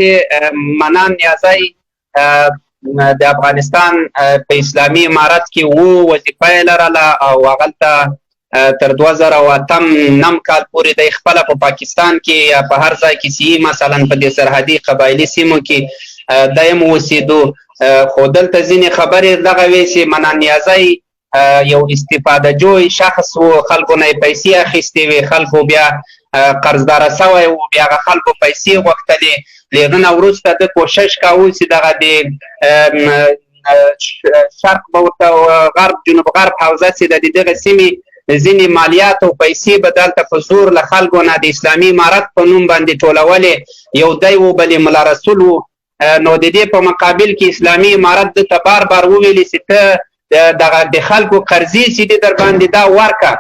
چې منان نیازی د افغانستان په اسلامي امارت کې وو، وظیفه یې لرله او هغلته تر 2008 نم کال پورې دی خپله په پاکستان کې یا په هر ځای کې چې مثلا په دې سرحدي قبایلي سیمو کې دی هم اوسېدو. خو دلته ځینې خبرې دغه وې چې منان نیازی یو استفاده جوی شخص وو، خلکو نه یې پیسې اخیستې وې، خلکو بیا قرضداره سوی وو، بیا هغه خلکو پیسې غوښتلې. له هغه نه وروسته ده کوشش کاوه چې دغه د شرق به ورته غرب، جنوب غرب حوزه چې ده، د دغه سیمې ځینې مالیات او پیسې به دلته په زور له خلکو نه د اسلامي امارت په نوم باندې ټولولې. یو دی و، بل یې ملا رسول و. نو د دې په مقابل کې اسلامي امارت ده ته بار بار وویلې چې ته دغه د خلکو قرضې چې دي در باندې دا ورکه،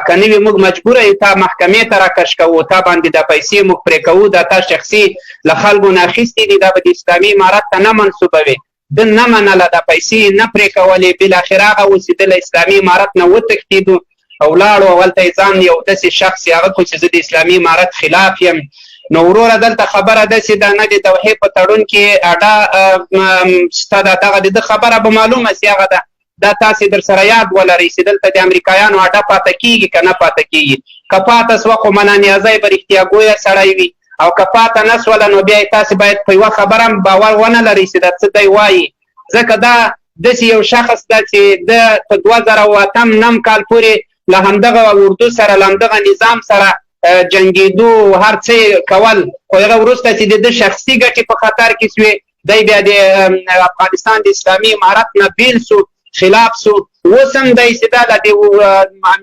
که نه وي موږ مجبوره یو تا محکمې ته راکش کوو، تا باندې دا پیسې موږ پرې کوو، دا تا شخصي له خلکو نه اخیستې دي، دا به د اسلامي امارت ته نه منسوبوې. ده نه منله، دا پیسې یې نه پرې کولې. بالاخره هغه و چې ده له اسلامي امارت نه وتښتېدو او لاړو او هلته یې ځان یو داسې شخص هغه کړو چې زه د اسلامي امارت خلاف یم. نو وروره دلته خبره داسې ده، نه د دوحې په تړون کې اډه شته ده، دغه د ده خبره به معلومه سي، هغه ده دا تاسې در سره یاد ولرئ چې دلته د امریکایانو اډه پاته کیږي که نه پاته کیږي. که پاته سوه خو منه نیازی به رښتیا ګویه سړی وي، او که پاته نه سوله نو بیا یې تاسې باید په یوه خبره هم باور ونه لرئ چې دا څه دی وایي، ځکه دا داسې یو شخص ده چې ده په 2008 نم کال پورې له همدغه اردو سره، له همدغه نظام سره جنګېدو، هر څه یې کول، خو هغه وروسته چې د ده شخصي ګټې په خطر کې سوې، دی بیا د افغانستان د اسلامي امارت نه بیل سو، خلاف سو. اوس هم دی چې دا له دې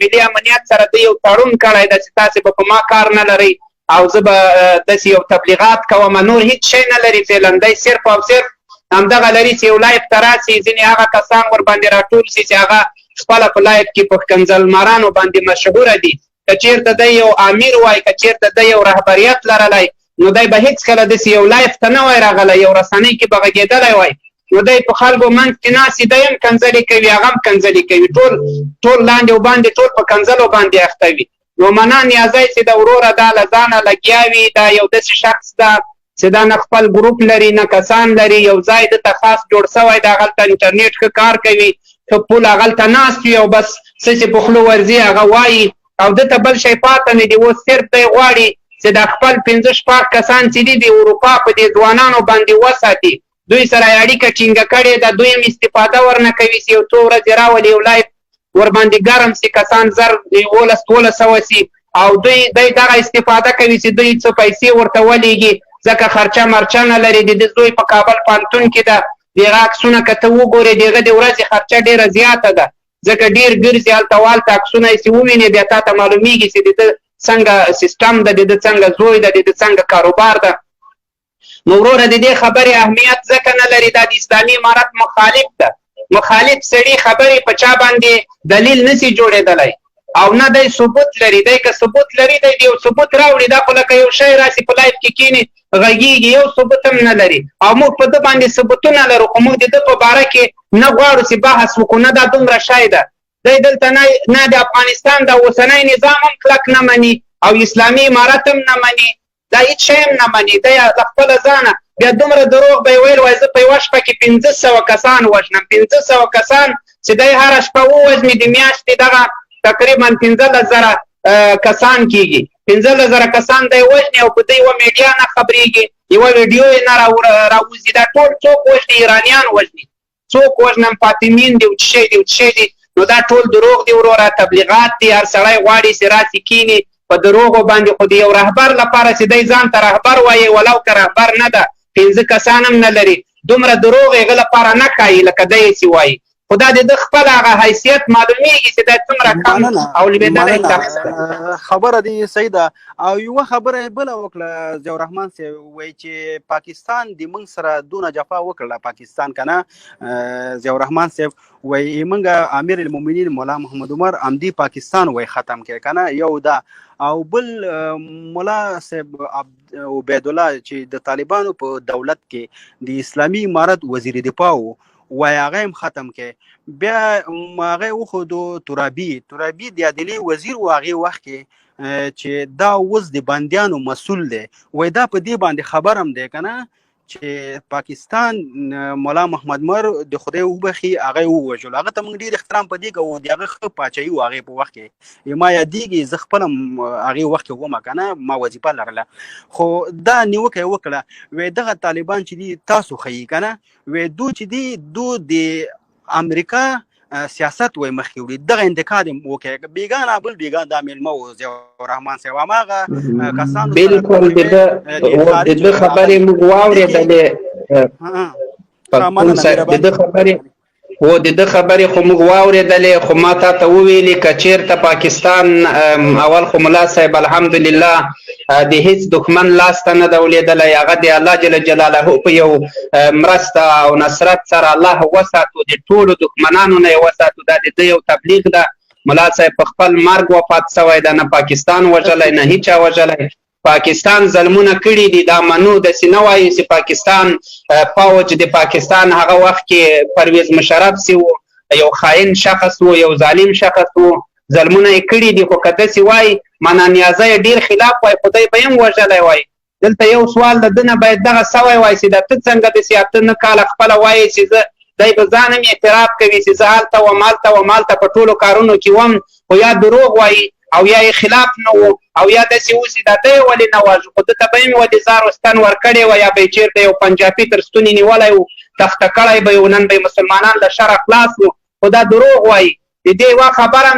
ملي امنیت سره دی یو تړون کړی ده چې تاسې به په ما کار نه لرئ او زه به داسې یو تبلیغات کوم، نور هیڅ شی نه لري. فعلا دی صرف او صرف همدغه لري چې یو live ته راسي، ځینې هغه کسان ورباندې راټول سي چې هغه خپله په live کې په ښکنځلمارانو باندې مشهوره دي. که چېرته دی یو امیر وای، که چېرته دی یو رهبریت لرلای، نو دی به هیڅکله داسې یو live ته نه وای راغلی، یو رسنۍ کې به غږېدلی وای. نو دی په خلکو منځ کې ناست دی هم کنځلې کوي، هغه هم کنځلې کوي، ټول ټول لاندې او باندې ټول په کنځلو باندې اخته وي. نو منان نیازی چې د وروره دا له ځانه لګیا وي، دا یو داسې شخص ده چې دا نه خپل ګروپ لري نه کسان لري، یو ځای ده ته خاص جوړ سوی ده، هغلته انټرنیټ ښه کار کوي، ښه پول هغلته ناست وي او بس څه چې په خوله ورځي هغه وایي او ده ته بل شی پاته نه دي. اوس صرف دی غواړي چې دا خپل پنځه شپږ کسان چې دي د اروپا په دې ځوانانو باندې وساتي، دوی سره یې اړیکه ټینګه کړې ده، دوی هم استفاده ورنه کوي چې یو څو ورځې راولي، یو live ورباندې ګرم سي، کسان 1000، 1100، 1200 سي او دوی دی دغه استفاده کوي چې دوی څه پیسې ورته ولیږي، ځکه خرچه مرچه نه لري. د ده زوی په کابل پوهنتون کې ده، د هغه عکسونه که ته وګورې د هغه د ورځې خرچه ډېره زیاته ده، ځکه ډېر ګرځي هلته والته، عکسونه یې چې ووینې بیا تا ته معلومیږي چې د ده څنګه سیستم ده، د ده څنګه زوی ده، د ده څنګه کاروبار ده. نو وروره د دې خبرې اهمیت ځکه نه لري، دا د اسلامي امارت مخالف ده، مخالف سړي خبرې په چا باندې دلیل نسی جوړېدلی او نه دی ثبوت لري. دی که ثبوت لري دی یو ثبوت راوړي، دا خو لکه یو شی راسي په live کې کینی غږیږي، یو ثبوت هم نه لري او موږ په ده باندې ثبوتونه لرو، خو موږ د ده په باره کې نه غواړو چې بحث وکړو، نه دا دومره شی ده. دی دلته نه نه د افغانستان د اوسنی نظام هم کلک نه مني او اسلامي امارت هم نه مني، دا هیڅ شی هم نه مني. دی له خپله ځانه بیا دومره دروغ به یې ویل، وایي زه په یوه شپه کې 500 کسان وژنم، 500 کسان چې دی هره شپه ووژني د میاشتې دغه تقریبا 15,000 کسان کیږي، 15,000 کسان دی وژني او په دې یوه میډیا نه خبرېږي، یوه ویډیو یې نه راوځي. دا ټول څوک وژني؟ ایرانیان وژني. څوک وژنم؟ فاطمین دي او څه شی دي او څه شی دي. نو دا ټول دروغ دي وروره، تبلیغات دي، هر سړی غواړي چې راسي کینی په دروغو باندې. خو د یو رهبر لپاره چې دی ځان ته رهبر وایي، ولو که رهبر نه ده، پنځه کسان هم نه لري، دومره دروغ یې هغه لپاره نه ښایي لکه دی یې چې وایي. خو دا د ده خپل هغه حیثیت معلومیږي چې دا څومره کم او لوېدلی شخص دی. خبره دې صحیح ده. او یوه خبره یې بله وکړه ضیاءالرحمن صاحب، وایي چې پاکستان د موږ سره دونه جفا وکړله، پاکستان که نه ضیاءالرحمن صاحب وایي موږ امیر المؤمنین مولا محمد عمر همدې پاکستان وایي ختم کړی که نه، یو دا. او بل مولا صاحب عبیدالله چې د طالبانو په دولت کې د اسلامي امارت وزیر دفاع و، وای هغه هم ختم کې. بیا هغه وښودو ترابي، ترابي د عدلي وزیر و هغې وخت کې، چې دا اوس د بندیانو مسول دی، وای دا په دې باندې خبرم دی کنه چې پاکستان مولا محمد مر د خدای وبخي هغه ووژل. هغه ته موږ ډیر احترام په دې کوو، د هغه ښه پاچاهي و هغې په وخت کې، ما یادېږي زه خپله هغې وخت کې ومه که نه، ما وظیفه لرله. خو دا نیوکه یې وکړه، وی دغه طالبان چې دي تاسو ښیي که نه، وی دو چې دي دو د امریکا سیاست وای مخکې وړي. دغه انتقاد یې وکړ. بیګا نه بل بیګا دا میلمه و ضیاءالرحمن صاحب، هماغه کسانو بالکل د ده خبرې موږ واورېدلې. پښتون صاحب د ده خبرې و د ده خبرې خو موږ واورېدلې، خو ما تا ته وویلې که چېرته پاکستان اول خو ملا صاحب الحمدلله د هیڅ دښمن لاس ته نه ده ولېدلی، هغه د الله جل جلاله په یو مرسته او نصرت سره الله وساتو، د ټولو دښمنانو نه یې وساتو. دا د ده یو تبلیغ ده. ملا صاحب په خپل مرګ وفات سوی ده، نه پاکستان وژلی نه هیچا وژلی. پاکستان ظلمونه کړي دي دا منو، داسې نه وایو چې پاکستان فوج د پاکستان هغه وخت کې پرویز مشرف سي و، یو خاین شخص و، یو ظالم شخص و، ظلمونه یې کړي دي. خو که داسې وای مانا نیازی یې ډېر خلاف وای، خو دی به یې هم وژلی وای. دلته یو سوال د ده نه باید دغه سوی وای چې دا ته څنګه داسې 8 9 کاله خپله وایې چې زه، دی به ځان هم اعتراف کوي چې زه هلته وم هلته وم هلته په ټولو کارونو کې وم، خو یا دروغ وایي او یا یې خلاف نه وو او یا داسې اوسي. دا دی ولې نه واژه؟ خو ده ته به یې هم ولې زار ستن ورکړې وه، یا به یې چېرته یو پنجابي تر ستوني نیولی و، تخته کړی به یې و، نن به یې مسلمانان له شره خلاص وو. خو دا دروغ وایي. د دې یوه خبره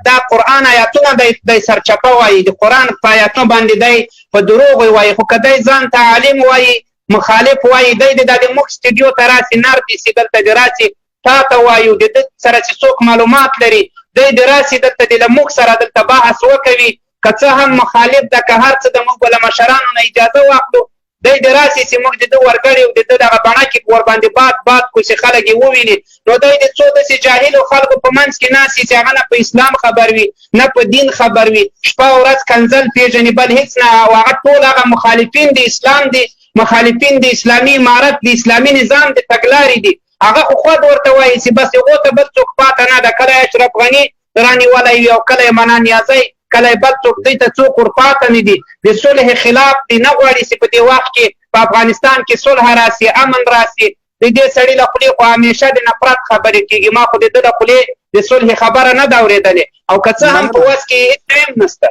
دا قرآن آیاتونه دی سرچپه وایي، د قرآن په آیاتونو باندې دی په دروغ وایي. خو که دی ځان ته عالم وایي، مخالف وایي، دی د دا د موږ سټډیو ته راسي، نر دي سي دلته دې راسي، تا ته وایو د ده سره چې څوک معلومات لري دی دې راسي دلته دې له موږ سره دلته بحث وکوي. که څه هم مخالف ده، که هر څه ده، موږ به له مشرانو نه اجازه واخلو، دی دې راسي چې موږ د ده ورګړي او د ده دغه بڼکې ورباندې باد باد کړو چې خلک یې وویني. نو دی د څو داسې جاهلو خلکو په منځ کې ناست چې هغه نه په اسلام خبر وي نه په دین خبر وي، شپه او ورځ کنځل پېژني بل هیڅ نه، او هغه ټول هغه مخالفین د اسلام دي، مخالفین د اسلامي امارت د اسلامي نظام د تګلارې دي. هغه خو خود ورته وایي چې بس هغو ته بل څوک پاته نه ده، کله اشرف غني رانیولی وي او کله یې منان نیازی، کله یې بل څوک، دوی ته څوک ورپاته نه دي. د صلح خلاف دي، نه غواړي چې په دې وخت کې په افغانستان کې صلح راسي، امن راسي. د دې سړي له خولې خو همیشه د نفرت خبرې کېږي، ما خو د ده له خولې د صلح خبره نه ده اورېدلې، او که څه هم په وس کې هېڅ هم نشته.